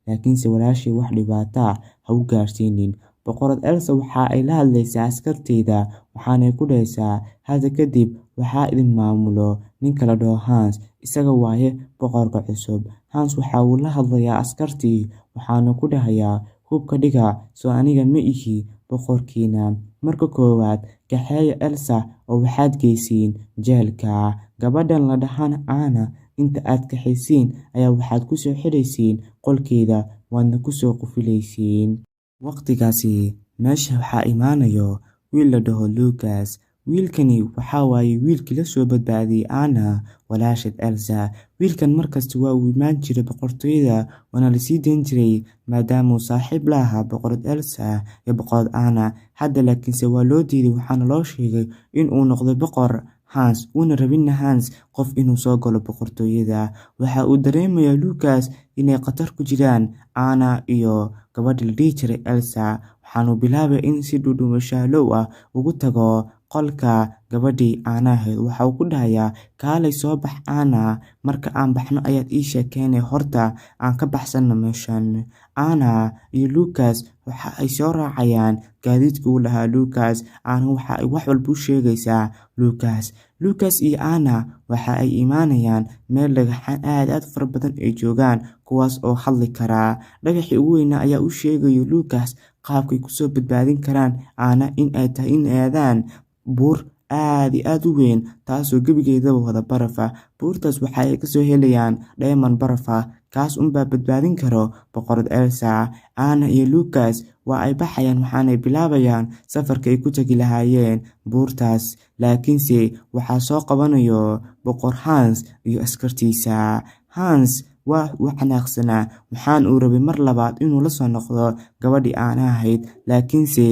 Laakiinse walaashay wax dhibaato ah ha u gaarsiinin. Boqorad Elsa waxa ay la hadlaysaa askarteyda, waxaanay ku dhahaysaa: "Hadda kadib waxaa idin maamulo ninka la dhaho Hans, isaga waaye boqorka cusub." Hans waxa uu la hadlayaa askartii, waxaana ku dhahayaa: "Hubka dhiga, soo aniga ma ihi boqorkiina. Marka koowaad kaxeeya Elsa oo waxaad geysiin jeelka. Gabadhan la dhahana Anna inta aad kaxaysiin ayaa waxaad kusoo xidhaysiin qolkeeda, waadna kusoo qufulaysiin." Waqtigaasi meesha waxaa imaanayo wiil la dhaho Lucas. Wiilkani waxa waaye wiilkii la soo badbaadiyay Anna, walaasheed Elsa. Wiilkan markasta waa uu imaan jiray boqortooyada, waana lasii dayn jiray maadaama uu saaxiib la ahaa boqorad Elsa iyo boqorad Anna. Hadda laakiinse waa loo diiday, waxaana loo sheegay in uu noqday boqor Hans, uuna rabinna Hans qof inuu soo galo boqortooyada. Waxa uu dareemayaa Lucas inay khatar ku jiraan Anna iyo gabadha la dhihi jiray Elsa. Waxaanuu bilaabay in si dhuudhuumashaalow ah ugu tago qolka gabadhii Anna ahayd. Waxa uu ku dhahayaa: "Kaalay, soo bax Anna, marka aan baxno ayaad ii sheekeynay, horta aan ka baxsano meeshan." Anna iyo Lucas waxa ay soo raacayaan gaadiidkii uu lahaa Lucas. Anna waxa ay wax walba u sheegaysaa Lucas. Lucas iyo Anna waxa ay imaanayaan meel dhagaxaan aad aad u fara badan ay joogaan, kuwaas oo hadli karaa. Dhagaxii ugu weynaa ayaa u sheegayo Lucas qaabkay kusoo badbaadin karaan Anna in ay tahay in aadaan buur aad iyo aad u weyn, taasoo gebigeedaba wada baraf ah. Buurtaas waxa ay kasoo helayaan dheeman baraf ah, kaas unbaa badbaadin karo boqorad Elsa. Anna iyo Lucas waa ay baxayaan, waxaanay bilaabayaan safarka ay ku tagi lahaayeen buurtaas. Laakiinse waxaa soo qabanayo boqor Hans iyo askartiisa. Hans waa uu xanaaqsanaa, waxaan uu rabay mar labaad inuu la soo noqdo gabadhii Anna ahayd, laakiinse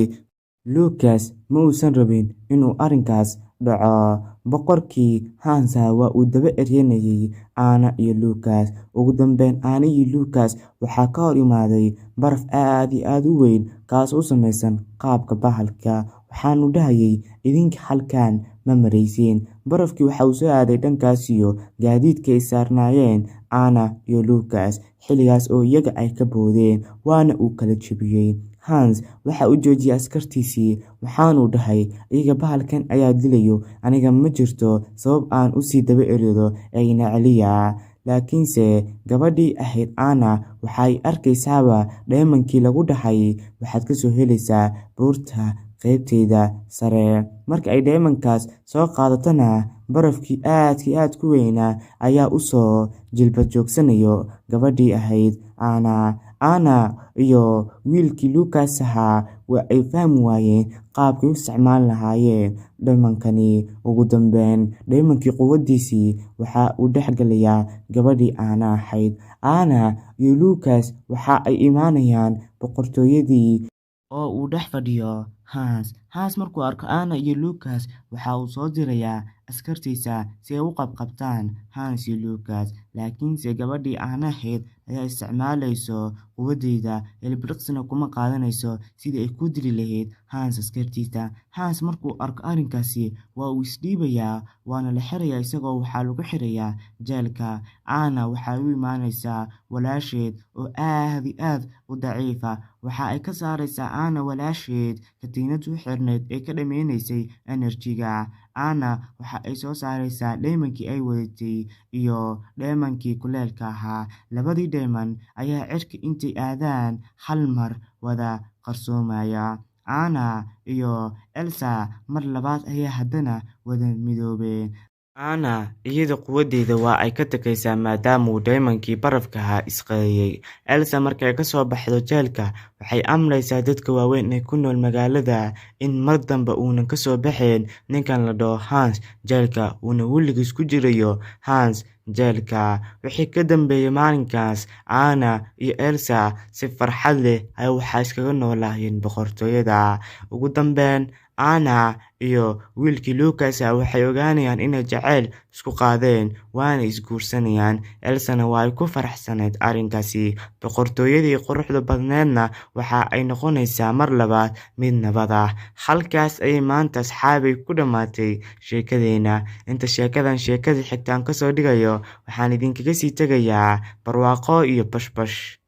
Lucas ma uusan rabin inuu arrinkaas dhaco. Boqorkii Hans waa uu daba eryanayay Anna iyo Lucas. Ugu dambeyn Anna iyo Lucas waxaa ka hor imaaday baraf aad iyo aad u weyn, kaas u samaysan qaabka bahalka, waxaanu dhahayay: "Idinka halkan ma maraysiin." Barafkii waxa uu soo aaday dhankaas iyo gaadiidka ay saarnaayeen Anna iyo Lucas, xilligaas oo iyaga ay ka boodeen, waana uu kala jebiyey. Hans waxa uu joojiyay askartiisii, waxaanuu dhahay: "Iyaga bahalkan ayaa dilayo, aniga ma jirto sabab aan usii daba eryado, ee ina celiya." Laakiinse gabadhii ahayd Anna waxay arkaysaaba dheemankii lagu dhahay waxaad kasoo helaysaa buurta qeybteeda sare. Marka ay dheemankaas soo qaadatana, barafkii aadka aad ku weynaa ayaa usoo jilba joogsanayo gabadhii ahayd Anna. Anna iyo wiilkii Lucas ahaa waa ay fahmi waayeen qaabkay u isticmaali lahaayeen dheemankani. Ugu dambeyn dheemankii quwadiisii waxa uu dhexgalayaa gabadhii Anna ahayd. Anna iyo Lucas waxa ay imaanayaan boqortooyadii oo uu dhex fadhiyo Hans. Hans markuu arko Anna iyo Lucas, waxa uu soo dirayaa askartiisa si ay u qabqabtaan Hans iyo Lucas. Laakiinse gabadhii Anna ahayd ayaa isticmaalayso quwadeeda, ilbiriqsina kuma qaadanayso sidii ay ku dili lahayd Hans askartiisa. Hans markuu arko arrinkaasi, waa uu isdhiibayaa, waana la xirayaa, isagoo waxaa lagu xirayaa jeelka. Anna waxay u imaanaysaa walaasheed oo aad iyo aad u daciifa. Waxa ay ka saaraysaa Anna walaasheed katiinad u xirneyd ee ka dhameynaysay energy-ga. Anna waxa ay soo saaraysaa dheemankii ay wadatay iyo dheemankii kuleelka ahaa. Labadii dheeman ayaa cirka intay aadaan hal mar wada qarsoomaya. Anna iyo Elsa mar labaad ayaa haddana wada midoobeen. Anna iyada quwadeeda waa ay ka tagaysaa maadaama uu dheemankii barafka ahaa isqariyay. Elsa markay ka soo baxdo jeelka, waxay amraysaa dadka waaweyn ee ku nool magaalada in mar dambe uunan kasoo baxayn ninkan la dhaho Hans jeelka, uuna weligiis ku jirayo Hans jeelka. Wixii ka dambeeyay maalinkaas, Anna iyo Elsa si farxad leh ay waxaa iskaga noolaayeen boqortooyada. Ugu dambeyn Anna iyo wiilkii Lucas waxay ogaanayaan inay jacayl isku qaadeen, waana isguursanayaan. Elsana waa ay ku faraxsanayd arrinkaasi. Boqortooyadii quruxda badneedna waxa ay noqonaysaa mar labaad mid nabad ah. Halkaas ayay maanta, asxaabay, ku dhammaatay sheekadeena. Inta sheekadan sheekada xigtaan kasoo dhigayo, waxaan idinkaga sii tegayaa barwaaqo iyo bashbash.